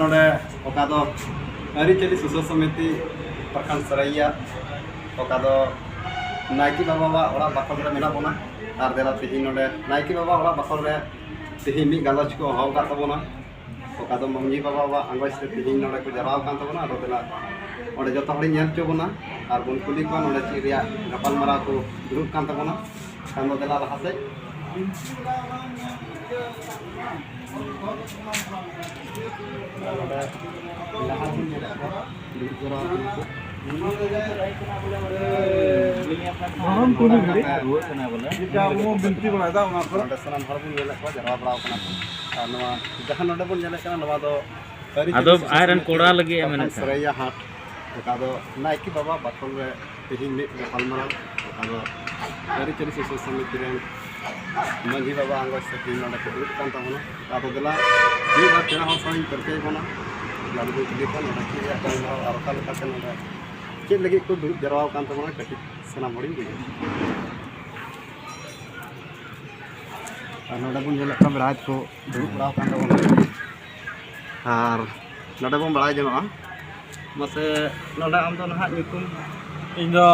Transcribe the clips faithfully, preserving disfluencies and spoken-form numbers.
ᱱᱚᱰᱮ ᱚᱠᱟ ᱫᱚ ᱟᱹᱨᱤᱪᱟᱹᱞᱤ ᱥᱩᱥᱟᱹᱨ ᱥᱚᱢᱤᱛᱤ ᱯᱨᱚᱠᱷᱚᱸᱰ ᱥᱚᱨᱟᱭᱟ, ᱚᱠᱟ ᱫᱚ ᱱᱟᱭᱠᱮ ᱵᱟᱵᱟᱣᱟᱜ ᱚᱲᱟᱜ ᱵᱟᱠᱷᱳᱞ ᱨᱮ ᱢᱮᱱᱟᱜ ᱵᱚᱱᱟ᱾ ᱟᱨ ᱫᱮᱞᱟ ᱛᱮᱦᱮᱧ ᱱᱚᱰᱮ ᱱᱟᱭᱠᱮ ᱵᱟᱵᱟ ᱚᱲᱟᱜ ᱵᱟᱠᱷᱳᱞ ᱨᱮ ᱛᱮᱦᱮᱧ ᱢᱤᱫ ᱜᱟᱞᱚᱪ ᱠᱚ ᱦᱚᱦᱚ ᱟᱠᱟᱫ ᱛᱟᱵᱚᱱᱟ, ᱚᱠᱟ ᱫᱚ ᱢᱟᱹᱡᱷᱤ ᱵᱟᱵᱟᱣᱟᱜ ᱟᱸᱜᱚᱪ ᱛᱮ ᱛᱮᱦᱮᱧ ᱱᱚᱰᱮ ᱠᱚ ᱡᱟᱨᱣᱟ ᱟᱠᱟᱱ ᱛᱟᱵᱚᱱᱟ᱾ ᱟᱫᱚ ᱫᱮᱞᱟ ᱚᱸᱰᱮ ᱡᱚᱛᱚ ᱦᱚᱲᱤᱧ ᱧᱮᱞ ᱦᱚᱪᱚ ᱵᱚᱱᱟ ᱟᱨ ᱵᱚᱱ ᱠᱩᱞᱤ ᱠᱚᱣᱟ ᱱᱚᱰᱮ ᱪᱮᱫ ᱨᱮᱭᱟᱜ ᱜᱟᱯᱟᱞᱢᱟᱨᱟᱣ ᱠᱚ ᱫᱩᱲᱩᱵ ᱠᱟᱱ ᱛᱟᱵᱚᱱᱟ᱾ ᱠᱷᱟᱱ ᱫᱚ ᱫᱮᱞᱟ ᱞᱟᱦᱟ ᱥᱮᱫ᱾ ᱱᱚᱰᱮ ᱞᱟᱦᱟ ᱵᱚᱱ ᱧᱮᱞᱮᱫ ᱠᱚᱣᱟ, ᱫᱩᱲᱩᱵ ᱡᱟᱣᱨᱟ ᱟᱠᱟᱱᱟ ᱠᱚ᱾ ᱜᱚᱲᱚᱢ ᱠᱩᱞᱤ ᱜᱷᱟᱹᱲᱤᱡ ᱨᱩᱣᱟᱹᱜ ᱠᱟᱱᱟ ᱵᱚᱞᱮ᱾ ᱡᱮᱴᱟ ᱟᱵᱚ ᱵᱚᱱ ᱵᱤᱱᱛᱤ ᱵᱟᱲᱟᱭᱮᱫᱟ, ᱚᱱᱟ ᱠᱚᱨᱮ᱾ ᱱᱚᱰᱮ ᱥᱟᱱᱟᱢ ᱦᱚᱲ ᱵᱚᱱ ᱧᱮᱞᱮᱫ ᱠᱚᱣᱟ, ᱡᱟᱨᱣᱟ ᱵᱟᱲᱟᱣ ᱠᱟᱱᱟ ᱠᱚ᱾ ᱟᱨ ᱱᱚᱣᱟ ᱡᱟᱦᱟᱸ ᱱᱚᱰᱮ ᱵᱚᱱ ᱧᱮᱞᱮᱫ ᱠᱟᱱᱟ, ᱱᱚᱣᱟ ᱫᱚ ᱟᱹᱨᱤᱪᱟᱹᱞᱤ ᱟᱫᱚ ᱥᱩᱥᱟᱹᱨ ᱟᱡᱨᱮᱱ ᱥᱚᱢᱤᱛᱤ ᱠᱚᱲᱟ ᱞᱟᱹᱜᱤᱫ ᱮ ᱯᱨᱚᱠᱷᱚᱸᱰ ᱢᱮᱱᱮᱫ ᱠᱟᱱᱟ᱾ ᱥᱚᱨᱟᱭᱟ ᱦᱟᱴ, ᱚᱠᱟ ᱫᱚ ᱱᱟᱭᱠᱮ ᱵᱟᱵᱟ ᱵᱟᱠᱷᱳᱞ ᱨᱮ ᱛᱮᱦᱮᱧ ᱢᱤᱫ ᱜᱟᱯᱟᱞᱢᱟᱨᱟᱣ, ᱚᱠᱟ ᱫᱚ ᱟᱹᱨᱤᱪᱟᱹᱞᱤ ᱥᱩᱥᱟᱹᱨ ᱥᱚᱢᱤᱛᱤ ᱨᱮᱱ ᱢᱟᱹᱡᱷᱤ ᱵᱟᱵᱟ ᱟᱸᱜᱚᱪ ᱛᱮ ᱛᱮᱦᱮᱧ ᱱᱚᱰᱮ ᱠᱚ ᱫᱩᱲᱩᱵ ᱠᱟᱱ ᱛᱟᱵᱚᱱᱟ᱾ ᱟᱫᱚ ᱫᱮᱞᱟ, ᱢᱤᱫ ᱵᱟᱨ ᱯᱮᱲᱟ ᱦᱚᱲ ᱥᱟᱶ ᱤᱧ ᱯᱟᱹᱨᱠᱟᱹᱣ ᱵᱚᱱᱟ, ᱟᱫᱚ ᱵᱚᱱ ᱠᱩᱞᱤ ᱠᱚᱣᱟ ᱱᱚᱰᱮ ᱪᱮᱫ ᱨᱮᱭᱟᱜ ᱜᱟᱞᱢᱟᱨᱟᱣ ᱟᱨ ᱚᱠᱟ ᱞᱮᱠᱟᱛᱮ ᱱᱚᱰᱮ ᱪᱮᱫ ᱞᱟᱹᱜᱤᱫ ᱠᱚ ᱫᱩᱲᱩᱵ ᱡᱟᱨᱣᱟ ᱟᱠᱟᱱ ᱛᱟᱵᱚᱱᱟ, ᱠᱟᱹᱴᱤᱡ ᱥᱟᱱᱟᱢ ᱦᱚᱲᱤᱧ ᱵᱩᱡᱷᱟᱹᱣ᱾ ᱟᱨ ᱱᱚᱰᱮ ᱵᱚᱱ ᱧᱮᱞᱮᱫ ᱠᱚᱣᱟ ᱵᱮᱲᱦᱟᱭ ᱠᱚ ᱫᱩᱲᱩᱵ ᱵᱟᱲᱟ ᱟᱠᱟᱱ ᱛᱟᱵᱚᱱᱟ᱾ ᱟᱨ ᱱᱚᱰᱮ ᱵᱚᱱ ᱵᱟᱲᱟᱭ ᱡᱚᱱᱚᱜᱼᱟ᱾ ᱢᱟᱥᱮ, ᱱᱚᱰᱮ ᱟᱢ ᱫᱚ ᱱᱟᱦᱟᱜ ᱧᱩᱛᱩᱢ? ᱤᱧ ᱫᱚ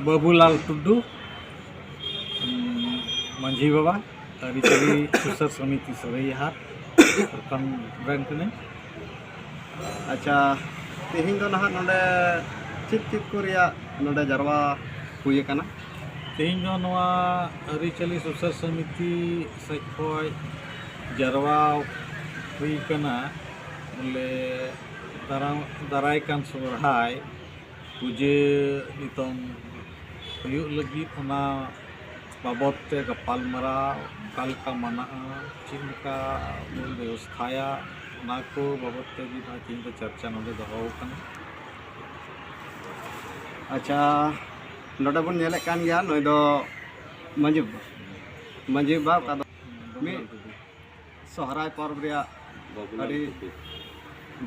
ᱵᱟᱹᱵᱩᱞᱟᱞ ᱴᱩᱰᱩ, ᱩᱸ, ᱢᱟᱹᱡᱷᱤ ᱵᱟᱵᱟ, ᱟᱹᱨᱤᱪᱟᱹᱞᱤ ᱥᱩᱥᱟᱹᱨ ᱥᱚᱢᱤᱛᱤ ᱥᱚᱨᱟᱭᱦᱟᱴ ᱯᱨᱚᱠᱷᱚᱸᱰ ᱨᱮᱱ ᱠᱟᱹᱱᱟᱹᱧ᱾ ᱟᱪᱪᱷᱟ, ᱛᱮᱦᱮᱧ ᱫᱚ ᱱᱟᱦᱟᱜ ᱱᱚᱰᱮ ᱪᱮᱫ ᱪᱮᱫ ᱠᱚ ᱨᱮᱭᱟᱜ ᱱᱚᱰᱮ ᱡᱟᱨᱣᱟ ᱦᱩᱭ ᱟᱠᱟᱱᱟ? ᱛᱮᱦᱮᱧ ᱫᱚ ᱱᱚᱣᱟ ᱟᱹᱨᱤᱪᱟᱹᱞᱤ ᱥᱩᱥᱟᱹᱨ ᱥᱚᱢᱤᱛᱤ ᱥᱮᱫ ᱠᱷᱚᱱ ᱡᱟᱨᱣᱟ ᱦᱩᱭ ᱟᱠᱟᱱᱟ, ᱵᱚᱞᱮ ᱫᱟᱨᱟᱭ, ᱫᱟᱨᱟᱭ ᱠᱟᱱ ᱥᱚᱦᱨᱟᱭ ᱯᱩᱡᱟᱹ ᱱᱤᱛᱚᱝ ᱦᱩᱭᱩᱜ ᱞᱟᱹᱜᱤᱫ, ᱚᱱᱟ ᱵᱟᱵᱚᱫ ᱛᱮ ᱜᱟᱯᱟᱞᱢᱟᱨᱟᱣ, ᱚᱠᱟ ᱞᱮᱠᱟ ᱢᱟᱱᱟᱜᱼᱟ, ᱪᱮᱫ ᱞᱮᱠᱟ ᱵᱚᱱ ᱵᱮᱵᱚᱥᱛᱷᱟᱭᱟ, ᱚᱱᱟ ᱠᱚ ᱵᱟᱵᱚᱫ ᱛᱮ ᱜᱮ ᱱᱚᱜᱼᱚᱭ ᱛᱮᱦᱮᱧ ᱫᱚ ᱪᱟᱨᱪᱟ ᱱᱚᱰᱮ ᱫᱚᱦᱚ ᱟᱠᱟᱱᱟ᱾ ᱟᱪᱪᱷᱟ, ᱱᱚᱰᱮ ᱵᱚᱱ ᱧᱮᱞᱮᱫ ᱠᱟᱱ ᱜᱮᱭᱟ, ᱱᱩᱭ ᱫᱚ ᱢᱟᱹᱡᱷᱤ ᱵᱟᱵᱟ, ᱢᱟᱹᱡᱷᱤ ᱵᱟᱵᱟ ᱚᱠᱟ ᱫᱚ ᱢᱤᱫ ᱥᱚᱦᱨᱟᱭ ᱯᱚᱨᱚᱵᱽ ᱨᱮᱭᱟᱜ ᱵᱟᱹᱵᱩᱞᱟᱞ ᱟᱹᱰᱤ ᱴᱩᱰᱩ᱾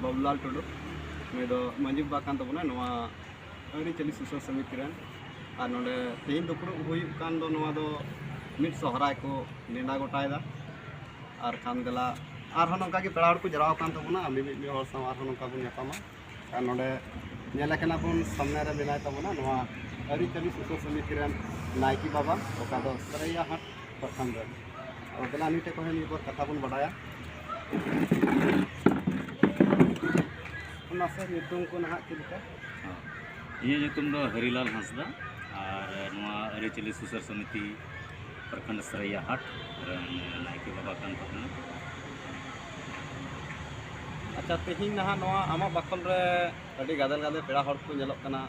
ᱵᱟᱹᱵᱩᱞᱟᱞ ᱴᱩᱰᱩ, ᱱᱩᱭ ᱫᱚ ᱢᱟᱹᱡᱷᱤ ᱵᱟᱵᱟ ᱠᱟᱱ ᱛᱟᱵᱚᱱᱟᱭ ᱱᱚᱣᱟ ᱟᱹᱨᱤᱪᱟᱹᱞᱤ ᱥᱩᱥᱟᱹᱨ ᱥᱚᱢᱤᱛᱤ ᱨᱮᱱ᱾ ᱟᱨ ᱱᱚᱰᱮ ᱛᱮᱦᱮᱧ ᱫᱩᱯᱲᱩᱵ ᱦᱩᱭᱩᱜ ᱠᱟᱱ ᱫᱚ, ᱱᱚᱣᱟ ᱫᱚ ᱢᱤᱫ ᱥᱚᱦᱨᱟᱭ ᱠᱚ ᱱᱮᱰᱟ ᱜᱚᱴᱟᱭᱮᱫᱟ᱾ ᱟᱨ ᱠᱷᱟᱱ ᱫᱮᱞᱟ, ᱟᱨᱦᱚᱸ ᱱᱚᱝᱠᱟ ᱜᱮ ᱯᱮᱲᱟ ᱦᱚᱲ ᱠᱚ ᱡᱟᱣᱨᱟ ᱟᱠᱟᱱ ᱛᱟᱵᱚᱱᱟ, ᱟᱨ ᱢᱤᱢᱤᱫ ᱢᱤᱫ ᱦᱚᱲ ᱥᱟᱶ ᱟᱨᱦᱚᱸ ᱱᱚᱝᱠᱟ ᱵᱚᱱ ᱧᱟᱯᱟᱢᱟ᱾ ᱟᱨ ᱱᱚᱰᱮ ᱧᱮᱞ ᱟᱠᱟᱱᱟ ᱵᱚᱱ, ᱥᱟᱢᱱᱮ ᱨᱮ ᱢᱮᱱᱟᱭ ᱛᱟᱵᱚᱱᱟ ᱱᱚᱣᱟ ᱟᱹᱨᱤᱪᱟᱹᱞᱤ ᱥᱩᱥᱟᱹᱨ ᱥᱚᱢᱤᱛᱤ ᱨᱮᱱ ᱱᱟᱭᱠᱮ ᱵᱟᱵᱟ, ᱚᱠᱟ ᱫᱚ ᱥᱟᱹᱨᱟᱹᱭᱟ ᱦᱟᱴ ᱯᱨᱚᱠᱷᱚᱸᱰ ᱨᱮᱱ᱾ ᱟᱫᱚ ᱫᱮᱞᱟ ᱱᱩᱭ ᱴᱷᱮᱱ ᱠᱷᱚᱱ ᱢᱤᱫ ᱵᱟᱨ ᱠᱟᱛᱷᱟ ᱵᱚᱱ ᱵᱟᱰᱟᱭᱟ᱾ ᱢᱟᱥᱮ ᱧᱩᱛᱩᱢ ᱠᱚ ᱱᱟᱦᱟᱜ ᱪᱮᱫ ᱞᱮᱠᱟ? ᱦᱚᱸ᱾ ᱤᱧᱟᱹᱜ ᱧᱩᱛᱩᱢ ᱫᱚ ᱦᱟᱹᱨᱤᱞᱟᱞ ᱦᱟᱸᱥᱫᱟ ᱟᱨ ᱱᱚᱣᱟ ᱟᱹᱨᱤᱪᱟᱹᱞᱤ ᱥᱩᱥᱟᱹᱨ ᱥᱚᱢᱤᱛᱤ ᱯᱨᱚᱠᱷᱚᱸᱰ ᱥᱟᱹᱨᱟᱹᱭᱟ ᱦᱟᱴ ᱨᱮᱱ ᱱᱟᱭᱠᱮ ᱵᱟᱵᱟ ᱠᱟᱱ ᱛᱟᱵᱚᱱᱟ᱾ ᱟᱪᱪᱷᱟ, ᱛᱮᱦᱮᱧ ᱱᱟᱦᱟᱜ ᱱᱚᱣᱟ ᱟᱢᱟᱜ ᱵᱟᱠᱷᱳᱞ ᱨᱮ ᱟᱹᱰᱤ ᱜᱟᱫᱮᱞ ᱜᱟᱫᱮᱞ ᱯᱮᱲᱟ ᱦᱚᱲ ᱠᱚ ᱧᱮᱞᱚᱜ ᱠᱟᱱᱟ,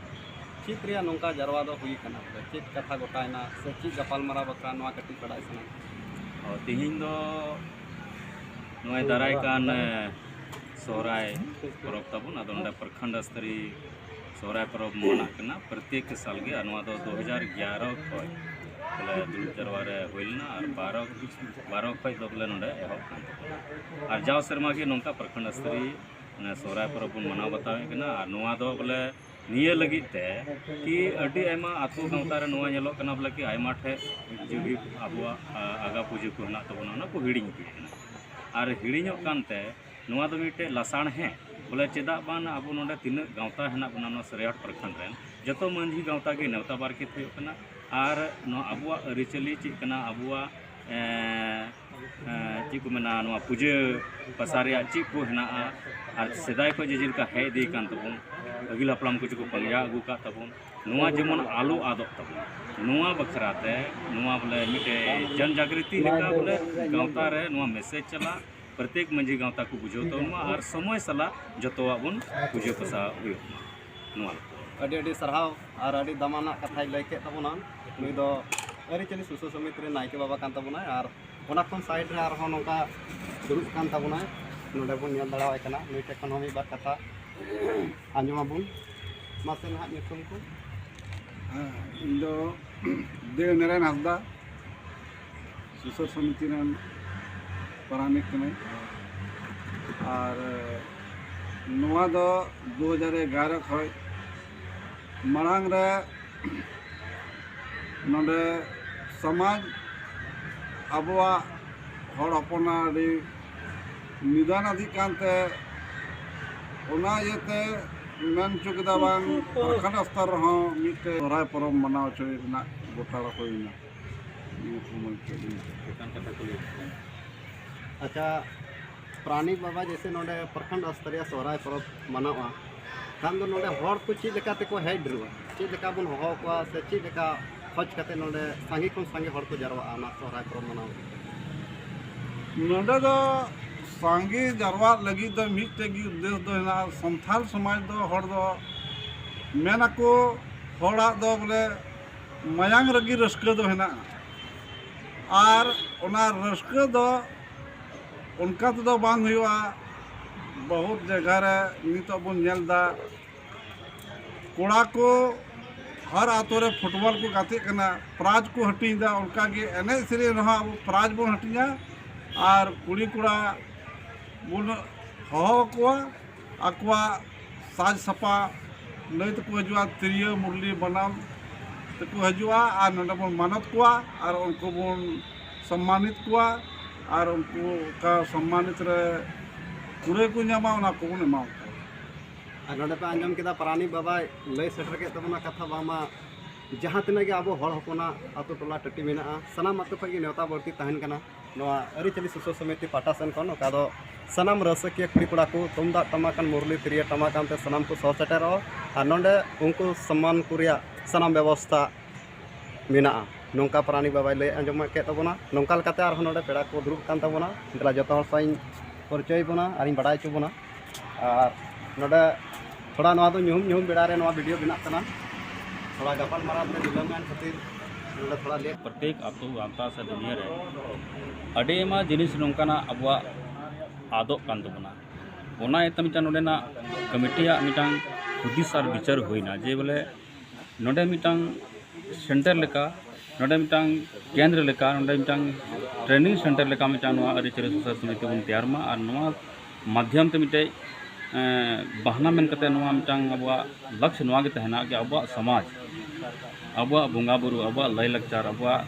ᱪᱮᱫ ᱨᱮᱭᱟᱜ ᱱᱚᱝᱠᱟ ᱡᱟᱨᱣᱟ ᱫᱚ ᱦᱩᱭ ᱠᱟᱱᱟ? ᱵᱚᱞᱮ ᱪᱮᱫ ᱠᱟᱛᱷᱟ ᱜᱚᱴᱟᱭᱮᱱᱟ ᱥᱮ ᱪᱮᱫ ᱜᱟᱯᱟᱞᱢᱟᱨᱟᱣ ᱵᱟᱠᱷᱨᱟ, ᱱᱚᱣᱟ ᱠᱟᱹᱴᱤᱡ ᱵᱟᱰᱟᱭ ᱥᱟᱱᱟᱧ ᱠᱟᱱᱟ᱾ ᱚ, ᱛᱮᱦᱮᱧ ᱫᱚ ᱱᱚᱜᱼᱚᱭ ᱫᱟᱨᱟᱭ ᱠᱟᱱ, ᱮ, ᱥᱚᱦᱨᱟᱭ ᱯᱚᱨᱚᱵᱽ ᱛᱟᱵᱚᱱ, ᱟᱫᱚ ᱱᱚᱰᱮ ᱯᱨᱚᱠᱷᱚᱸᱰ ᱥᱛᱚᱨᱤ ᱥᱚᱦᱨᱟᱭ ᱯᱚᱨᱚᱵᱽ ᱢᱟᱱᱟᱜ ᱠᱟᱱᱟ ᱯᱨᱚᱛᱮᱠ ᱥᱟᱞ ᱜᱮ, ᱟᱨ ᱱᱚᱣᱟ ᱫᱚ ᱫᱩ ᱦᱟᱡᱟᱨ ᱮᱜᱟᱨᱚ ᱠᱷᱚᱱ ᱵᱚᱞᱮ ᱫᱩᱲᱩᱵ ᱡᱟᱨᱣᱟ ᱨᱮ ᱦᱩᱭ ᱞᱮᱱᱟ, ᱟᱨ ᱵᱟᱨᱚ, ᱵᱟᱨᱚ ᱠᱷᱚᱱ ᱫᱚ ᱵᱚᱞᱮ ᱱᱚᱰᱮ ᱮᱦᱚᱵ ᱠᱟᱱ ᱛᱟᱵᱚᱱᱟ᱾ ᱟᱨ ᱡᱟᱣ ᱥᱮᱨᱢᱟ ᱜᱮ ᱱᱚᱝᱠᱟ ᱯᱨᱚᱠᱷᱚᱸᱰ ᱥᱛᱚᱨᱤ, ᱢᱟᱱᱮ, ᱥᱚᱦᱨᱟᱭ ᱯᱚᱨᱚᱵᱽ ᱵᱚᱱ ᱢᱟᱱᱟᱣ ᱵᱟᱛᱟᱣᱮᱫ ᱠᱟᱱᱟ᱾ ᱟᱨ ᱱᱚᱣᱟ ᱫᱚ ᱵᱚᱞᱮ ᱱᱤᱭᱟᱹ ᱞᱟᱹᱜᱤᱫ ᱛᱮ ᱠᱤ ᱟᱹᱰᱤ ᱟᱭᱢᱟ ᱟᱹᱛᱩ ᱜᱟᱶᱛᱟ ᱨᱮ ᱱᱚᱣᱟ ᱧᱮᱞᱚᱜ ᱠᱟᱱᱟ ᱵᱚᱞᱮ ᱠᱤ ᱟᱭᱢᱟ ᱴᱷᱮᱡ ᱡᱩᱫᱤ ᱟᱵᱚᱣᱟᱜ, ᱟ, ᱟᱜᱟ ᱯᱩᱡᱟᱹ ᱠᱚ ᱦᱮᱱᱟᱜ ᱛᱟᱵᱚᱱᱟ, ᱚᱱᱟ ᱠᱚ ᱦᱤᱲᱤᱧ ᱤᱫᱤᱜ ᱠᱟᱱᱟ᱾ ᱟᱨ ᱦᱤᱲᱤᱧᱚᱜ ᱠᱟᱱᱛᱮ ᱱᱚᱣᱟ ᱫᱚ ᱢᱤᱫᱴᱮᱡ ᱞᱟᱥᱟᱬᱦᱮᱫ, ᱵᱚᱞᱮ ᱪᱮᱫᱟᱜ ᱵᱟᱝ ᱟᱵᱚ ᱱᱚᱰᱮ ᱛᱤᱱᱟᱹᱜ ᱜᱟᱶᱛᱟ ᱦᱮᱱᱟᱜ ᱵᱚᱱᱟ ᱱᱚᱣᱟ ᱥᱟᱹᱨᱟᱹᱭᱟᱹᱲ ᱯᱨᱚᱠᱷᱚᱸᱰ ᱨᱮᱱ, ᱡᱚᱛᱚ ᱢᱟᱹᱡᱷᱤ ᱜᱟᱶᱛᱟ ᱜᱮ ᱱᱮᱣᱛᱟ ᱵᱟᱨᱠᱮᱛ ᱦᱩᱭᱩᱜ ᱠᱟᱱᱟ᱾ ᱟᱨ ᱱᱚᱣᱟ ᱟᱵᱚᱣᱟᱜ ᱟᱹᱨᱤᱪᱟᱹᱞᱤ ᱪᱮᱫ ᱠᱟᱱᱟ, ᱟᱵᱚᱣᱟᱜ, ᱮᱸ, ᱮᱸ, ᱪᱮᱫ ᱠᱚ ᱢᱮᱱᱟ, ᱱᱚᱣᱟ ᱯᱩᱡᱟᱹ ᱯᱟᱥᱟ ᱨᱮᱭᱟᱜ ᱪᱮᱫ ᱠᱚ ᱦᱮᱱᱟᱜᱼᱟ, ᱟᱨ ᱥᱮᱫᱟᱭ ᱠᱷᱚᱱ ᱡᱮ ᱡᱮᱞᱮᱠᱟ ᱦᱮᱡ ᱤᱫᱤ ᱠᱟᱱ ᱛᱟᱵᱚᱱ, ᱟᱹᱜᱤᱞ ᱦᱟᱯᱲᱟᱢ ᱠᱚ ᱪᱮᱫ ᱠᱚ ᱯᱟᱸᱡᱟ ᱟᱹᱜᱩ ᱠᱟᱜ ᱛᱟᱵᱚᱱ, ᱱᱚᱣᱟ ᱡᱮᱢᱚᱱ ᱟᱞᱚ ᱟᱫᱚᱜ ᱛᱟᱵᱚᱱ, ᱱᱚᱣᱟ ᱵᱟᱠᱷᱨᱟ ᱛᱮ ᱱᱚᱣᱟ ᱵᱚᱞᱮ ᱢᱤᱫᱴᱮᱡ ᱡᱚᱱ ᱡᱟᱜᱨᱤᱛᱤ ᱞᱮᱠᱟ ᱵᱚᱞᱮ ᱜᱟᱶᱛᱟ ᱨᱮ ᱱᱚᱣᱟ ᱢᱮᱥᱮᱡᱽ ᱪᱟᱞᱟᱜ, ᱯᱨᱚᱛᱮᱠ ᱢᱟᱹᱡᱷᱤ ᱜᱟᱶᱛᱟ ᱠᱚ ᱵᱩᱡᱷᱟᱹᱣ ᱛᱟᱵᱚᱱ ᱢᱟ ᱟᱨ ᱥᱚᱢᱚᱭ ᱥᱟᱞᱟᱜ ᱡᱚᱛᱚᱣᱟᱜ ᱵᱚᱱ ᱯᱩᱡᱟᱹ ᱯᱟᱥᱟ ᱦᱩᱭᱩᱜ ᱢᱟ, ᱱᱚᱣᱟ ᱞᱮᱠᱟ᱾ ᱟᱹᱰᱤ ᱟᱹᱰᱤ ᱥᱟᱨᱦᱟᱣ ᱟᱨ ᱟᱹᱰᱤ ᱫᱟᱢᱟᱱᱟᱜ ᱠᱟᱛᱷᱟᱭ ᱞᱟᱹᱭ ᱠᱮᱫ ᱛᱟᱵᱚᱱᱟ᱾ ᱱᱩᱭ ᱫᱚ ᱟᱹᱨᱤᱪᱟᱹᱞᱤ ᱥᱩᱥᱟᱹᱨ ᱥᱚᱢᱤᱛᱤ ᱨᱮ ᱱᱟᱭᱠᱮ ᱵᱟᱵᱟ ᱠᱟᱱ ᱛᱟᱵᱚᱱᱟᱭ, ᱟᱨ ᱚᱱᱟ ᱠᱷᱚᱱ ᱥᱟᱭᱤᱰ ᱨᱮ ᱟᱨᱦᱚᱸ ᱱᱚᱝᱠᱟ ᱫᱩᱲᱩᱵ ᱠᱟᱱ ᱛᱟᱵᱚᱱᱟᱭ, ᱱᱚᱰᱮ ᱵᱚᱱ ᱧᱮᱞ ᱫᱟᱲᱮᱣᱟᱭ ᱠᱟᱱᱟ᱾ ᱱᱩᱭ ᱴᱷᱮᱱ ᱠᱷᱚᱱ ᱦᱚᱸ ᱢᱤᱫ ᱵᱟᱨ ᱠᱟᱛᱷᱟ ᱟᱸᱡᱚᱢᱟᱵᱚᱱ᱾ ᱢᱟᱥᱮ ᱱᱟᱦᱟᱜ ᱧᱩᱛᱩᱢ ᱠᱚ? ᱦᱮᱸ, ᱤᱧ ᱫᱚ ᱫᱮᱣ ᱱᱟᱨᱟᱭᱚᱱ ᱦᱟᱸᱥᱫᱟ, ᱥᱩᱥᱟᱹᱨ ᱥᱚᱢᱤᱛᱤ ᱨᱮᱱ ᱯᱟᱨᱟᱱᱤᱠ ᱠᱟᱹᱱᱟᱹᱧ᱾ ᱟᱨ ᱱᱚᱣᱟ ᱫᱚ ᱫᱩ ᱦᱟᱡᱟᱨ ᱮᱜᱟᱨᱚ ᱠᱷᱚᱱ ᱢᱟᱲᱟᱝ ᱨᱮ ᱱᱚᱰᱮ ᱥᱚᱢᱟᱡᱽ, ᱟᱵᱚᱣᱟᱜ ᱦᱚᱲ ᱦᱚᱯᱚᱱᱟᱜ ᱟᱹᱰᱤ ᱱᱤᱫᱟᱱ ᱟᱫᱷᱤ ᱠᱟᱱᱛᱮ, ᱚᱱᱟ ᱤᱭᱟᱹᱛᱮ ᱢᱮᱱ ᱦᱚᱪᱚ ᱠᱮᱫᱟ ᱵᱟᱝ, ᱯᱨᱚᱠᱷᱚᱸᱰ ᱥᱛᱚᱨ ᱨᱮᱦᱚᱸ ᱢᱤᱫᱴᱮᱡ ᱥᱚᱦᱨᱟᱭ ᱯᱚᱨᱚᱵᱽ ᱢᱟᱱᱟᱣ ᱦᱚᱪᱚᱭ ᱨᱮᱱᱟᱜ ᱜᱚᱴᱟ ᱦᱩᱭᱱᱟ᱾ ᱱᱤᱭᱟᱹ ᱠᱚ ᱢᱮᱱ ᱦᱚᱪᱚᱭᱮᱫ ᱞᱤᱧ᱾ ᱚᱱᱠᱟᱱ ᱠᱟᱛᱷᱟ ᱠᱚ ᱞᱟᱹᱭ ᱠᱮᱫᱟ᱾ ᱟᱪᱪᱷᱟ, ᱯᱨᱟᱱᱤᱠ ᱵᱟᱵᱟ, ᱡᱮᱭᱥᱮ ᱱᱚᱰᱮ ᱯᱨᱚᱠᱷᱚᱸᱰ ᱥᱛᱚᱨᱤᱭᱟ ᱥᱚᱦᱨᱟᱭ ᱯᱚᱨᱚᱵᱽ ᱢᱟᱱᱟᱣᱟ, ᱠᱷᱟᱱ ᱫᱚ ᱱᱚᱰᱮ ᱦᱚᱲ ᱠᱚ ᱪᱮᱫ ᱞᱮᱠᱟ ᱛᱮᱠᱚ ᱦᱮᱡ ᱰᱷᱮᱨᱚᱜᱼᱟ? ᱪᱮᱫ ᱞᱮᱠᱟ ᱵᱚᱱ ᱦᱚᱦᱚ ᱟᱠᱚᱣᱟ ᱥᱮ ᱪᱮᱫ ᱞᱮᱠᱟ ᱠᱷᱚᱡᱽ ᱠᱟᱛᱮ ᱱᱚᱰᱮ ᱥᱟᱸᱜᱮ ᱠᱷᱚᱱ ᱥᱟᱸᱜᱮ ᱦᱚᱲ ᱠᱚ ᱡᱟᱨᱣᱟᱜᱼᱟ ᱚᱱᱟ ᱥᱚᱦᱨᱟᱭ ᱯᱚᱨᱚᱵᱽ ᱢᱟᱱᱟᱣ? ᱱᱚᱰᱮ ᱫᱚ ᱥᱟᱸᱜᱮ ᱡᱟᱨᱣᱟᱜ ᱞᱟᱹᱜᱤᱫ ᱫᱚ ᱢᱤᱫᱴᱮᱡ ᱜᱮ ᱩᱫᱽᱫᱮᱥ ᱫᱚ ᱦᱮᱱᱟᱜᱼᱟ᱾ ᱥᱟᱱᱛᱟᱲ ᱥᱚᱢᱟᱡᱽ ᱫᱚ, ᱦᱚᱲ ᱫᱚ ᱢᱮᱱ ᱟᱠᱚ, ᱦᱚᱲᱟᱜ ᱫᱚ ᱵᱚᱞᱮ ᱢᱟᱭᱟᱝ ᱨᱮᱜᱮ ᱨᱟᱹᱥᱠᱟᱹ ᱫᱚ ᱦᱮᱱᱟᱜᱼᱟ᱾ ᱟᱨ ᱚᱱᱟ ᱨᱟᱹᱥᱠᱟᱹ ᱫᱚ ᱚᱱᱠᱟ ᱛᱮᱫᱚ ᱵᱟᱝ ᱦᱩᱭᱩᱜᱼᱟ᱾ ᱵᱚᱦᱩᱛ ᱡᱟᱭᱜᱟ ᱨᱮ ᱱᱤᱛᱚᱜ ᱵᱚᱱ ᱧᱮᱞ ᱮᱫᱟ, ᱠᱚᱲᱟ ᱠᱚ ᱦᱟᱨ ᱟᱛᱳ ᱨᱮ ᱯᱷᱩᱴᱵᱚᱞ ᱠᱚ ᱜᱟᱛᱮᱜ ᱠᱟᱱᱟ, ᱯᱨᱟᱭᱤᱡᱽ ᱠᱚ ᱦᱟᱹᱴᱤᱧ ᱮᱫᱟ᱾ ᱚᱱᱠᱟ ᱜᱮ ᱮᱱᱮᱡ ᱥᱮᱨᱮᱧ ᱨᱮᱦᱚᱸ ᱟᱵᱚ ᱯᱨᱟᱭᱤᱡᱽ ᱵᱚᱱ ᱦᱟᱹᱴᱤᱧᱟ ᱟᱨ ᱠᱩᱲᱤ ᱠᱚᱲᱟ ᱵᱚᱱ ᱦᱚᱦᱚ ᱟᱠᱚᱣᱟ, ᱟᱠᱚᱣᱟᱜ ᱥᱟᱡᱽ ᱥᱟᱯᱟ ᱞᱟᱹᱭ ᱛᱮᱠᱚ ᱦᱤᱡᱩᱜᱼᱟ, ᱛᱤᱨᱭᱳ, ᱢᱩᱨᱞᱤ, ᱵᱟᱱᱟᱢ ᱛᱮᱠᱚ ᱦᱤᱡᱩᱜᱼᱟ ᱟᱨ ᱱᱚᱰᱮ ᱵᱚᱱ ᱢᱟᱱᱚᱛ ᱠᱚᱣᱟ ᱟᱨ ᱩᱱᱠᱩ ᱵᱚᱱ ᱥᱚᱢᱢᱟᱱᱤᱛ ᱠᱚᱣᱟ ᱟᱨ ᱩᱱᱠᱩ ᱚᱠᱟ ᱥᱚᱢᱢᱟᱱᱤᱛ ᱨᱮ ᱠᱩᱲᱟᱹᱭ ᱠᱚ ᱧᱟᱢᱟ, ᱚᱱᱟ ᱠᱚᱵᱚᱱ ᱮᱢᱟ ᱠᱚᱣᱟ᱾ ᱟᱨ ᱱᱚᱰᱮ ᱯᱮ ᱟᱸᱡᱚᱢ ᱠᱮᱫᱟ, ᱯᱟᱨᱟᱱᱤᱠ ᱵᱟᱵᱟᱭ ᱞᱟᱹᱭ ᱥᱮᱴᱮᱨ ᱠᱮᱫ ᱛᱟᱵᱚᱱᱟ ᱠᱟᱛᱷᱟ, ᱵᱟᱝᱢᱟ ᱡᱟᱦᱟᱸ ᱛᱤᱱᱟᱹᱜ ᱜᱮ ᱟᱵᱚ ᱦᱚᱲ ᱦᱚᱯᱚᱱᱟᱜ ᱟᱛᱳ ᱴᱚᱞᱟ ᱴᱟᱹᱴᱤ ᱢᱮᱱᱟᱜᱼᱟ, ᱥᱟᱱᱟᱢ ᱟᱛᱳ ᱠᱷᱚᱱ ᱜᱮ ᱱᱮᱣᱛᱟ ᱵᱟᱹᱲᱛᱤ ᱛᱟᱦᱮᱱ ᱠᱟᱱᱟ ᱱᱚᱣᱟ ᱟᱹᱨᱤᱪᱟᱹᱞᱤ ᱥᱩᱥᱟᱹᱨ ᱥᱚᱢᱤᱛᱤ ᱯᱟᱦᱴᱟ ᱥᱮᱱ ᱠᱷᱚᱱ᱾ ᱚᱠᱟ ᱫᱚ ᱥᱟᱱᱟᱢ ᱨᱟᱹᱥᱠᱟᱹᱠᱤᱭᱟᱹ ᱠᱩᱲᱤ ᱠᱚᱲᱟ ᱠᱚ ᱛᱩᱢᱫᱟᱜ ᱴᱟᱢᱟᱠ ᱟᱱ, ᱢᱩᱨᱞᱤ ᱛᱤᱨᱭᱳ ᱴᱟᱢᱟᱠ ᱟᱱᱛᱮ ᱥᱟᱱᱟᱢ ᱠᱚ ᱥᱚᱦᱚᱨ ᱥᱮᱴᱮᱨᱚᱜᱼᱟ ᱟᱨ ᱱᱚᱰᱮ ᱩᱱᱠᱩ ᱥᱚᱢᱢᱟᱱ ᱠᱚ ᱨᱮᱭᱟᱜ ᱥᱟᱱᱟᱢ ᱵᱮᱵᱚᱥᱛᱷᱟ ᱢᱮᱱᱟᱜᱼᱟ᱾ ᱱᱚᱝᱠᱟ ᱯᱟᱨᱟᱱᱤᱠ ᱵᱟᱵᱟᱭ ᱞᱟᱹᱭ ᱟᱸᱡᱚᱢ ᱠᱮᱫ ᱛᱟᱵᱚᱱᱟ᱾ ᱱᱚᱝᱠᱟ ᱞᱮᱠᱟᱛᱮ ᱟᱨᱦᱚᱸ ᱱᱚᱰᱮ ᱯᱮᱲᱟ ᱠᱚ ᱫᱩᱲᱩᱵ ᱠᱟᱱ ᱛᱟᱵᱚᱱᱟ᱾ ᱫᱮᱞᱟ ᱡᱚᱛᱚ ᱦᱚᱲ ᱥᱟᱶ ᱤᱧ ᱯᱚᱨᱤᱪᱚᱭ ᱵᱚᱱᱟ ᱟᱨᱤᱧ ᱵᱟᱲᱟᱭ ᱦᱚᱪᱚ ᱵᱚᱱᱟ᱾ ᱟᱨ ᱱᱚᱰᱮ ᱛᱷᱚᱲᱟ ᱱᱚᱣᱟ ᱫᱚ ᱧᱩᱦᱩᱢ ᱧᱩᱦᱩᱢ ᱵᱮᱲᱟ ᱨᱮ ᱱᱚᱣᱟ ᱵᱷᱤᱰᱤᱭᱳ ᱵᱮᱱᱟᱜ ᱠᱟᱱᱟ᱾ ᱛᱷᱚᱲᱟ ᱜᱟᱯᱟᱞ ᱢᱟᱨᱟᱣ ᱛᱮ ᱵᱤᱞᱚᱢ ᱮᱱ ᱠᱷᱟᱹᱛᱤᱨ ᱱᱚᱰᱮ ᱛᱷᱚᱲᱟ ᱞᱮᱴ᱾ ᱯᱨᱚᱛᱮᱠ ᱟᱛᱳ, ᱜᱟᱶᱛᱟ ᱥᱮ ᱫᱩᱱᱤᱭᱟᱹ ᱨᱮ ᱟᱹᱰᱤ ᱟᱭᱢᱟ ᱡᱤᱱᱤᱥ ᱱᱚᱝᱠᱟᱱᱟᱜ ᱟᱵᱚᱣᱟᱜ ᱟᱫᱚᱜ ᱠᱟᱱ ᱛᱟᱵᱚᱱᱟ᱾ ᱚᱱᱟ ᱤᱭᱟᱹᱛᱮ ᱢᱤᱫᱴᱟᱝ ᱱᱚᱰᱮᱱᱟᱜ ᱠᱚᱢᱤᱴᱤᱭᱟᱜ ᱢᱤᱫᱴᱟᱝ ᱦᱩᱫᱤᱥ ᱟᱨ ᱵᱤᱪᱟᱹᱨ ᱦᱩᱭᱱᱟ ᱡᱮ ᱵᱚᱞᱮ ᱱᱚᱰᱮ ᱢᱤᱫᱴᱟᱝ ᱥᱮᱱᱴᱟᱨ ᱞᱮᱠᱟ, ᱱᱚᱰᱮ ᱢᱤᱫᱴᱟᱝ ᱠᱮᱱᱫᱨᱚ ᱞᱮᱠᱟ, ᱱᱚᱰᱮ ᱢᱤᱫᱴᱟᱝ ᱴᱨᱮᱱᱤᱝ ᱥᱮᱱᱴᱟᱨ ᱞᱮᱠᱟ ᱢᱤᱫᱴᱟᱝ ᱱᱚᱣᱟ ᱟᱹᱨᱤᱪᱟᱹᱞᱤ ᱥᱩᱥᱟᱹᱨ ᱥᱚᱢᱤᱛᱤ ᱵᱚᱱ ᱛᱮᱭᱟᱨ ᱢᱟ᱾ ᱟᱨ ᱱᱚᱣᱟ ᱢᱟᱫᱽᱫᱷᱚᱢ ᱛᱮ ᱢᱤᱫᱴᱮᱡ, ᱮᱸ, ᱵᱟᱦᱱᱟ ᱢᱮᱱ ᱠᱟᱛᱮ ᱱᱚᱣᱟ ᱢᱤᱫᱴᱟᱝ ᱟᱵᱚᱣᱟᱜ ᱞᱚᱠᱥᱭᱚ ᱱᱚᱣᱟ ᱜᱮ ᱛᱟᱦᱮᱱᱟ ᱡᱮ ᱟᱵᱚᱣᱟᱜ ᱥᱚᱢᱟᱡᱽ, ᱟᱵᱚᱣᱟᱜ ᱵᱚᱸᱜᱟ ᱵᱩᱨᱩ, ᱟᱵᱚᱣᱟᱜ ᱞᱟᱭᱼᱞᱟᱠᱪᱟᱨ, ᱟᱵᱚᱣᱟᱜ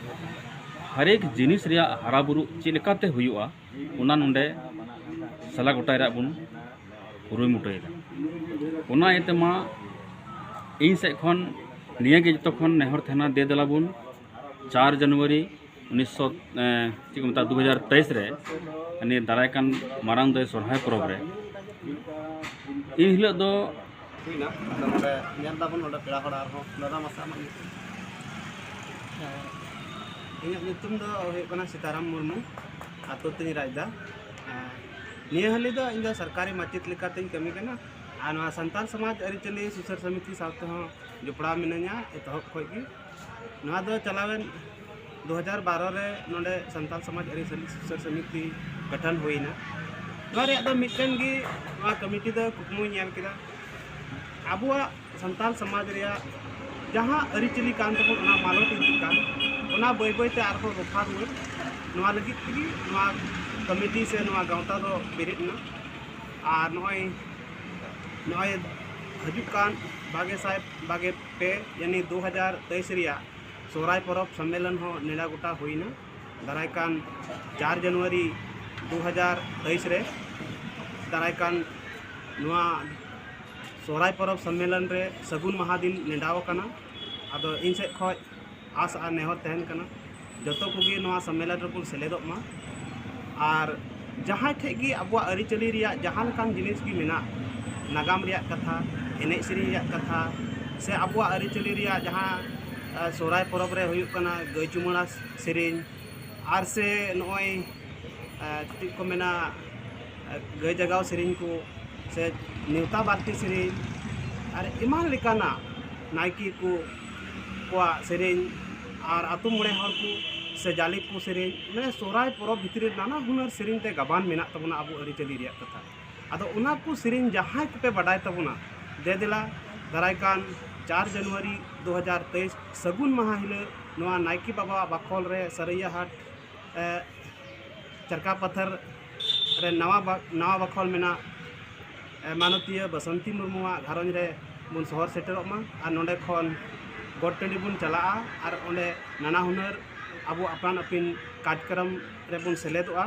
ᱦᱟᱨᱮᱠ ᱡᱤᱱᱤᱥ ᱨᱮᱭᱟᱜ ᱦᱟᱨᱟ ᱵᱩᱨᱩ ᱪᱮᱫ ᱞᱮᱠᱟᱛᱮ ᱦᱩᱭᱩᱜᱼᱟ, ᱚᱱᱟ ᱱᱚᱰᱮ ᱥᱟᱞᱟ ᱜᱚᱴᱟᱭ ᱨᱟᱜ ᱵᱚᱱ ᱠᱩᱨᱩᱢᱩᱴᱩᱭᱮᱫᱟ᱾ ᱚᱱᱟ ᱤᱭᱟᱹᱛᱮ ᱢᱟ ᱤᱧ ᱥᱮᱫ ᱠᱷᱚᱱ ᱱᱤᱭᱟᱹ ᱜᱮ ᱡᱚᱛᱚ ᱠᱷᱚᱱ ᱱᱮᱦᱚᱨ ᱛᱟᱦᱮᱱᱟ, ᱫᱮ ᱫᱮᱞᱟ ᱵᱚᱱ ᱪᱟᱨ ᱡᱟᱱᱩᱣᱟᱨᱤ ᱩᱱᱤᱥᱥᱚ, ᱮᱸ, ᱪᱮᱫ ᱠᱚ ᱢᱮᱛᱟᱜᱼᱟ, ᱫᱩ ᱦᱟᱡᱟᱨ ᱛᱮᱭᱤᱥ ᱨᱮ ᱱᱤᱭᱟᱹ ᱫᱟᱨᱟᱭ ᱠᱟᱱ ᱢᱟᱨᱟᱝ ᱫᱟᱹᱭ ᱥᱚᱨᱦᱟᱭ ᱯᱚᱨᱚᱵᱽ ᱨᱮ ᱤᱱ ᱦᱤᱞᱳᱜ ᱫᱚ ᱦᱩᱭᱱᱟ᱾ ᱟᱫᱚ ᱱᱚᱰᱮ ᱧᱮᱞ ᱫᱟᱵᱚᱱ, ᱱᱚᱰᱮ ᱯᱮᱲᱟ ᱦᱚᱲ ᱟᱨᱦᱚᱸ᱾ ᱫᱟᱫᱟ, ᱢᱟᱥᱮ ᱟᱢᱟᱜ ᱧᱩᱛᱩᱢ? ᱦᱮᱸ, ᱤᱧᱟᱹᱜ ᱧᱩᱛᱩᱢ ᱫᱚ ᱦᱩᱭᱩᱜ ᱠᱟᱱᱟ ᱥᱤᱛᱟᱨᱟᱢ ᱢᱩᱨᱢᱩ, ᱟᱛᱳ ᱛᱤᱧ ᱨᱟᱡᱽᱫᱟ᱾ ᱦᱮᱸ, ᱱᱤᱭᱟᱹ ᱦᱟᱹᱞᱤ ᱫᱚ ᱤᱧ ᱫᱚ ᱥᱚᱨᱠᱟᱨᱤ ᱢᱟᱪᱮᱫ ᱞᱮᱠᱟᱛᱤᱧ ᱠᱟᱹᱢᱤ ᱠᱟᱱᱟ ᱟᱨ ᱱᱚᱣᱟ ᱥᱟᱱᱛᱟᱲ ᱥᱚᱢᱟᱡᱽ ᱟᱹᱨᱤᱪᱟᱹᱞᱤ ᱥᱩᱥᱟᱹᱨ ᱥᱚᱢᱤᱛᱤ ᱥᱟᱶ ᱛᱮᱦᱚᱸ ᱡᱚᱯᱲᱟᱣ ᱢᱤᱱᱟᱹᱧᱟ ᱮᱛᱚᱦᱚᱵ ᱠᱷᱚᱱ ᱜᱮ᱾ ᱱᱚᱣᱟ ᱫᱚ ᱪᱟᱞᱟᱣᱮᱱ ᱫᱩ ᱦᱟᱡᱟᱨ ᱵᱟᱨᱚ ᱨᱮ ᱱᱚᱰᱮ ᱥᱟᱱᱛᱟᱲ ᱥᱚᱢᱟᱡᱽ ᱟᱹᱨᱤᱪᱟᱹᱞᱤ ᱥᱩᱥᱟᱹᱨ ᱥᱚᱢᱤᱛᱤ ᱜᱚᱴᱷᱚᱱ ᱦᱩᱭᱱᱟ᱾ ᱱᱚᱣᱟ ᱨᱮᱭᱟᱜ ᱫᱚ ᱢᱤᱫᱴᱮᱱ ᱜᱮ, ᱱᱚᱣᱟ ᱠᱚᱢᱤᱴᱤ ᱫᱚ ᱠᱩᱠᱢᱩᱭ ᱧᱮᱞ ᱠᱮᱫᱟ, ᱟᱵᱚᱣᱟᱜ ᱥᱟᱱᱛᱟᱲ ᱥᱚᱢᱟᱡᱽ ᱨᱮᱭᱟᱜ ᱡᱟᱦᱟᱸ ᱟᱹᱨᱤᱪᱟᱹᱞᱤ ᱠᱟᱱ ᱛᱟᱵᱚᱱ, ᱚᱱᱟ ᱢᱟᱞᱚᱴ ᱤᱫᱤᱜ ᱠᱟᱱ, ᱚᱱᱟ ᱵᱟᱹᱭ ᱵᱟᱹᱭ ᱛᱮ ᱟᱨᱦᱚᱸ ᱨᱚᱯᱷᱟ ᱨᱩᱣᱟᱹᱲ, ᱱᱚᱣᱟ ᱞᱟᱹᱜᱤᱫ ᱛᱮᱜᱮ ᱱᱚᱣᱟ ᱠᱚᱢᱤᱴᱤ ᱥᱮ ᱱᱚᱣᱟ ᱜᱟᱶᱛᱟ ᱫᱚ ᱵᱮᱨᱮᱫ ᱮᱱᱟ᱾ ᱟᱨ ᱱᱚᱜᱼᱚᱭ, ᱱᱚᱜᱼᱚᱭ ᱦᱤᱡᱩᱜ ᱠᱟᱱ ᱵᱟᱜᱮ ᱥᱟᱭ ᱵᱟᱜᱮ ᱯᱮ, ᱭᱟᱱᱤ ᱫᱩ ᱦᱟᱡᱟᱨ ᱛᱮᱭᱤᱥ ᱨᱮᱭᱟᱜ ᱥᱚᱦᱨᱟᱭ ᱯᱚᱨᱚᱵᱽ ᱥᱚᱢᱢᱮᱞᱚᱱ ᱦᱚᱸ ᱱᱮᱰᱟ ᱜᱚᱴᱟ ᱦᱩᱭᱱᱟ᱾ ᱫᱟᱨᱟᱭ ᱠᱟᱱ ᱪᱟᱨ ᱡᱟᱱᱩᱣᱟᱨᱤ ᱫᱩ ᱦᱟᱡᱟᱨ ᱛᱮᱭᱤᱥ ᱨᱮ ᱫᱟᱨᱟᱭ ᱠᱟᱱ ᱱᱚᱣᱟ ᱥᱚᱦᱨᱟᱭ ᱯᱚᱨᱚᱵᱽ ᱥᱚᱢᱢᱮᱞᱚᱱ ᱨᱮ ᱥᱟᱹᱜᱩᱱ ᱢᱟᱦᱟ ᱫᱤᱱ ᱱᱮᱰᱟᱣ ᱟᱠᱟᱱᱟ᱾ ᱟᱫᱚ ᱤᱧ ᱥᱮᱫ ᱠᱷᱚᱱ ᱟᱥ ᱟᱨ ᱱᱮᱦᱚᱨ ᱛᱟᱦᱮᱱ ᱠᱟᱱᱟ, ᱡᱚᱛᱚ ᱠᱚᱜᱮ ᱱᱚᱣᱟ ᱥᱚᱢᱢᱮᱞᱚᱱ ᱨᱮᱵᱚᱱ ᱥᱮᱞᱮᱫᱚᱜ ᱢᱟ᱾ ᱟᱨ ᱡᱟᱦᱟᱸᱭ ᱴᱷᱮᱡ ᱜᱮ ᱟᱵᱚᱣᱟᱜ ᱟᱹᱨᱤᱪᱟᱹᱞᱤ ᱨᱮᱭᱟᱜ ᱡᱟᱦᱟᱸ ᱞᱮᱠᱟᱱ ᱡᱤᱱᱤᱥ ᱜᱮ ᱢᱮᱱᱟᱜ, ᱱᱟᱜᱟᱢ ᱨᱮᱭᱟᱜ ᱠᱟᱛᱷᱟ, ᱮᱱᱮᱡ ᱥᱮᱨᱮᱧ ᱨᱮᱭᱟᱜ ᱠᱟᱛᱷᱟ, ᱥᱮ ᱟᱵᱚᱣᱟᱜ ᱟᱹᱨᱤᱪᱟᱹᱞᱤ ᱨᱮᱭᱟᱜ ᱡᱟᱦᱟᱸ, ᱟᱸ, ᱥᱚᱦᱨᱟᱭ ᱯᱚᱨᱚᱵᱽ ᱨᱮ ᱦᱩᱭᱩᱜ ᱠᱟᱱᱟ ᱜᱟᱹᱭ ᱪᱩᱢᱟᱹᱲᱟ ᱥᱮᱨᱮᱧ, ᱟᱨ ᱥᱮ ᱱᱚᱜᱼᱚᱭ, ᱟᱸ, ᱪᱮᱫ ᱠᱚ ᱢᱮᱱᱟ, ᱟᱸ, ᱜᱟᱹᱭ ᱡᱟᱜᱟᱣ ᱥᱮᱨᱮᱧ ᱠᱚ, ᱥᱮ ᱱᱮᱣᱛᱟ ᱵᱟᱨᱛᱤ ᱥᱮᱨᱮᱧ, ᱟᱨ ᱮᱢᱟᱱ ᱞᱮᱠᱟᱱᱟᱜ ᱱᱟᱭᱠᱮ ᱠᱚ ᱠᱚᱣᱟᱜ ᱥᱮᱨᱮᱧ, ᱟᱨ ᱟᱛᱳ ᱢᱚᱬᱮ ᱦᱚᱲ ᱠᱚ ᱥᱮ ᱡᱟᱞᱮ ᱠᱚ ᱥᱮᱨᱮᱧ, ᱢᱟᱱᱮ ᱥᱚᱦᱨᱟᱭ ᱯᱚᱨᱚᱵᱽ ᱵᱷᱤᱛᱨᱤ ᱨᱮ ᱱᱟᱱᱟ ᱦᱩᱱᱟᱹᱨ ᱥᱮᱨᱮᱧ ᱛᱮ ᱜᱟᱵᱟᱱ ᱢᱮᱱᱟᱜ ᱛᱟᱵᱚᱱᱟ ᱟᱵᱚ ᱟᱹᱨᱤᱪᱟᱹᱞᱤ ᱨᱮᱭᱟᱜ ᱠᱟᱛᱷᱟ᱾ ᱟᱫᱚ ᱚᱱᱟ ᱠᱚ ᱥᱮᱨᱮᱧ ᱡᱟᱦᱟᱸᱭ ᱠᱚᱯᱮ ᱵᱟᱰᱟᱭ ᱛᱟᱵᱚᱱᱟ, ᱫᱮ ᱫᱮᱞᱟ ᱫᱟᱨᱟᱭ ᱠᱟᱱ ᱪᱟᱨ ᱡᱟᱱᱩᱣᱟᱨᱤ ᱫᱩ ᱦᱟᱡᱟᱨ ᱛᱮᱭᱤᱥ ᱥᱟᱹᱜᱩᱱ ᱢᱟᱦᱟ ᱦᱤᱞᱳᱜ ᱱᱚᱣᱟ ᱱᱟᱭᱠᱮ ᱵᱟᱵᱟᱣᱟᱜ ᱵᱟᱠᱷᱳᱞ ᱨᱮ ᱥᱟᱹᱨᱟᱹᱭᱟᱹ ᱦᱟᱴ, ᱮ, ᱪᱟᱨᱠᱟ ᱯᱟᱛᱷᱟᱨ ᱨᱮ ᱱᱟᱣᱟ ᱵᱟ-, ᱱᱟᱣᱟ ᱵᱟᱠᱷᱳᱞ ᱢᱮᱱᱟᱜ, ᱮ, ᱢᱟᱱᱚᱛᱤᱭᱟᱹ ᱵᱟᱥᱚᱱᱛᱤ ᱢᱩᱨᱢᱩᱣᱟᱜ ᱜᱷᱟᱨᱚᱸᱡᱽ ᱨᱮ ᱵᱚᱱ ᱥᱚᱦᱚᱨ ᱥᱮᱴᱮᱨᱚᱜ ᱢᱟ ᱟᱨ ᱱᱚᱰᱮ ᱠᱷᱚᱱ ᱜᱚᱴ ᱴᱟᱺᱰᱤ ᱵᱚᱱ ᱪᱟᱞᱟᱜᱼᱟ ᱟᱨ ᱚᱸᱰᱮ ᱱᱟᱱᱟ ᱦᱩᱱᱟᱹᱨ ᱟᱵᱚ ᱟᱯᱟᱱ ᱟᱹᱯᱤᱱ ᱠᱟᱨᱡᱚᱠᱨᱚᱢ ᱨᱮᱵᱚᱱ ᱥᱮᱞᱮᱫᱚᱜᱼᱟ᱾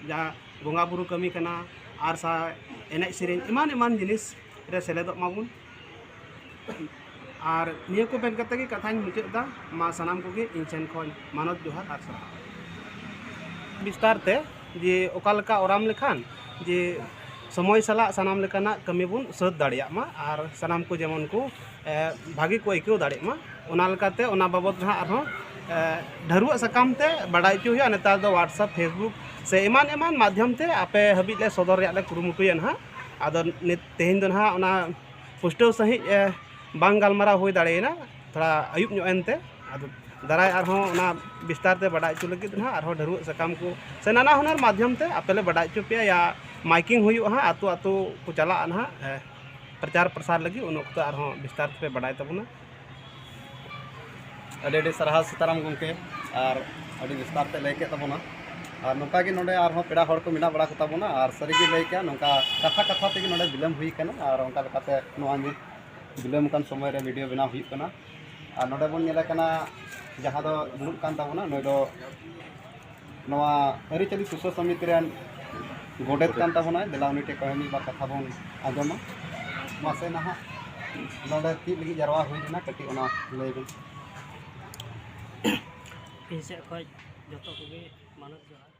ᱡᱟᱦᱟᱸ ᱵᱚᱸᱜᱟ ᱵᱩᱨᱩ ᱠᱟᱹᱢᱤ ᱠᱟᱱᱟ, ᱟᱨ ᱥᱟ ᱮᱱᱮᱡ ᱥᱮᱨᱮᱧ ᱮᱢᱟᱱ ᱮᱢᱟᱱ ᱡᱤᱱᱤᱥ ᱨᱮ ᱥᱮᱞᱮᱫᱚᱜ ᱢᱟᱵᱚᱱ᱾ ᱟᱨ ᱱᱤᱭᱟᱹ ᱠᱚ ᱢᱮᱱ ᱠᱟᱛᱮ ᱜᱮ ᱠᱟᱛᱷᱟᱧ ᱢᱩᱪᱟᱹᱫ ᱮᱫᱟ᱾ ᱢᱟ ᱥᱟᱱᱟᱢ ᱠᱚᱜᱮ ᱤᱧ ᱥᱮᱱ ᱠᱷᱚᱱ ᱢᱟᱱᱚᱛ ᱡᱚᱦᱟᱨ ᱟᱨ ᱥᱟᱨᱦᱟᱣ᱾ ᱵᱤᱥᱛᱟᱨ ᱛᱮ ᱡᱮ ᱚᱠᱟ ᱞᱮᱠᱟ ᱚᱨᱟᱢ ᱞᱮᱠᱷᱟᱱ ᱡᱮ ᱥᱚᱢᱚᱭ ᱥᱟᱞᱟᱜ ᱥᱟᱱᱟᱢ ᱞᱮᱠᱟᱱᱟᱜ ᱠᱟᱹᱢᱤ ᱵᱚᱱ ᱥᱟᱹᱛ ᱫᱟᱲᱮᱭᱟᱜ ᱢᱟ ᱟᱨ ᱥᱟᱱᱟᱢ ᱠᱚ ᱡᱮᱢᱚᱱ ᱠᱚ, ᱮ, ᱵᱷᱟᱹᱜᱤ ᱠᱚ ᱟᱹᱭᱠᱟᱹᱣ ᱫᱟᱲᱮᱭᱟᱜ ᱢᱟ, ᱚᱱᱟ ᱞᱮᱠᱟᱛᱮ ᱚᱱᱟ ᱵᱟᱵᱚᱫ ᱨᱮ ᱦᱟᱸᱜ ᱟᱨᱦᱚᱸ, ᱮ, ᱰᱷᱟᱹᱨᱣᱟᱹᱜ ᱥᱟᱠᱟᱢ ᱛᱮ ᱵᱟᱰᱟᱭ ᱦᱚᱪᱚ ᱦᱩᱭᱩᱜᱼᱟ᱾ ᱱᱮᱛᱟᱨ ᱫᱚ WhatsApp, Facebook ᱥᱮ ᱮᱢᱟᱱ ᱮᱢᱟᱱ ᱢᱟᱫᱽᱫᱷᱚᱢ ᱛᱮ ᱟᱯᱮ ᱦᱟᱹᱵᱤᱡ ᱞᱮ ᱥᱚᱫᱚᱨ ᱨᱮᱭᱟᱜ ᱞᱮ ᱠᱩᱨᱩᱢᱩᱴᱩᱭᱟ ᱱᱟᱦᱟᱜ᱾ ᱟᱫᱚ ᱱᱤᱛ, ᱛᱮᱦᱮᱧ ᱫᱚ ᱱᱟᱦᱟᱜ ᱚᱱᱟ ᱯᱩᱥᱴᱟᱹᱣ ᱥᱟᱺᱦᱤᱡ, ᱮ, ᱵᱟᱝ ᱜᱟᱞᱢᱟᱨᱟᱣ ᱦᱩᱭ ᱫᱟᱲᱮᱭᱮᱱᱟ, ᱛᱷᱚᱲᱟ ᱟᱹᱭᱩᱵ ᱧᱚᱜ ᱮᱱᱛᱮ᱾ ᱟᱫᱚ ᱫᱟᱨᱟᱭ ᱟᱨᱦᱚᱸ ᱚᱱᱟ ᱵᱤᱥᱛᱟᱨ ᱛᱮ ᱵᱟᱰᱟᱭ ᱦᱚᱪᱚ ᱞᱟᱹᱜᱤᱫ ᱱᱟᱦᱟᱜ ᱟᱨᱦᱚᱸ ᱰᱷᱟᱹᱨᱣᱟᱹᱜ ᱥᱟᱠᱟᱢ ᱠᱚ ᱥᱮ ᱱᱟᱱᱟ ᱦᱩᱱᱟᱹᱨ ᱢᱟᱫᱽᱫᱷᱚᱢ ᱛᱮ ᱟᱯᱮ ᱞᱮ ᱵᱟᱰᱟᱭ ᱦᱚᱪᱚ ᱯᱮᱭᱟ᱾ ᱭᱟ ᱢᱟᱭᱠᱤᱝ ᱦᱩᱭᱩᱜᱼᱟ ᱦᱟᱸᱜ, ᱟᱹᱛᱩ ᱟᱹᱛᱩ ᱠᱚ ᱪᱟᱞᱟᱜᱼᱟ ᱱᱟᱦᱟᱜ, ᱮ, ᱯᱨᱚᱪᱟᱨ ᱯᱨᱚᱥᱟᱨ ᱞᱟᱹᱜᱤᱫ, ᱩᱱ ᱚᱠᱛᱚ ᱟᱨᱦᱚᱸ ᱵᱤᱥᱛᱟᱨ ᱛᱮᱯᱮ ᱵᱟᱰᱟᱭ ᱛᱟᱵᱚᱱᱟ᱾ ᱟᱹᱰᱤ ᱟᱹᱰᱤ ᱥᱟᱨᱦᱟᱣ ᱥᱤᱛᱟᱨᱟᱢ ᱜᱚᱢᱠᱮ, ᱟᱨ ᱟᱹᱰᱤ ᱵᱤᱥᱛᱟᱨ ᱛᱮ ᱞᱟᱹᱭ ᱠᱮᱫ ᱛᱟᱵᱚᱱᱟ᱾ ᱟᱨ ᱱᱚᱝᱠᱟ ᱜᱮ ᱱᱚᱰᱮ ᱟᱨᱦᱚᱸ ᱯᱮᱲᱟ ᱦᱚᱲ ᱠᱚ ᱢᱮᱱᱟᱜ ᱵᱟᱲᱟ ᱠᱚᱛᱟ ᱵᱚᱱᱟ, ᱟᱨ ᱥᱟᱹᱨᱤ ᱜᱮ ᱞᱟᱹᱭ ᱠᱮᱜᱼᱟ, ᱱᱚᱝᱠᱟ ᱠᱟᱛᱷᱟ ᱠᱟᱛᱷᱟ ᱛᱮᱜᱮ ᱱᱚᱰᱮ ᱵᱤᱞᱚᱢ ᱦᱩᱭ ᱠᱟᱱᱟ, ᱟᱨ ᱚᱱᱠᱟ ᱞᱮᱠᱟᱛᱮ ᱱᱚᱣᱟ ᱧᱩᱛ ᱵᱤᱞᱚᱢ ᱟᱠᱟᱱ ᱥᱚᱢᱚᱭ ᱨᱮ ᱵᱷᱤᱰᱤᱭᱳ ᱵᱮᱱᱟᱣ ᱦᱩᱭᱩᱜ ᱠᱟᱱᱟ᱾ ᱟᱨ ᱱᱚᱰᱮ ᱵᱚᱱ ᱧᱮᱞᱮ ᱠᱟᱱᱟ, ᱡᱟᱦᱟᱸ ᱫᱚ ᱫᱩᱲᱩᱵ ᱠᱟᱱ ᱛᱟᱵᱚᱱᱟ, ᱱᱩᱭ ᱫᱚ ᱱᱚᱣᱟ ᱟᱹᱨᱤᱪᱟᱹᱞᱤ ᱥᱩᱥᱟᱹᱨ ᱥᱚᱢᱤᱛᱤ ᱨᱮᱱ ᱜᱚᱰᱮᱛ ᱠᱟᱱ ᱛᱟᱵᱚᱱᱟᱭ᱾ ᱫᱮᱞᱟ ᱩᱱᱤ ᱴᱷᱮᱱ ᱠᱷᱚᱱ ᱢᱤᱫ ᱵᱟᱨ ᱠᱟᱛᱷᱟ ᱵᱚᱱ ᱟᱸᱡᱚᱢᱟ᱾ ᱢᱟᱥᱮ ᱱᱟᱦᱟᱜ ᱱᱚᱰᱮ ᱪᱮᱫ ᱞᱟᱹᱜᱤᱫ ᱡᱟᱨᱣᱟ ᱦᱩᱭ ᱞᱮᱱᱟ, ᱠᱟᱹᱴᱤᱡ ᱚᱱᱟ ᱞᱟᱹᱭ ᱵᱮᱱ᱾ ᱤᱧ ᱥᱮᱫ ᱠᱷᱚᱱ ᱡᱚᱛᱚ ᱠᱚᱜᱮ ᱢᱟᱱᱚᱛ ᱡᱚᱦᱟᱨ᱾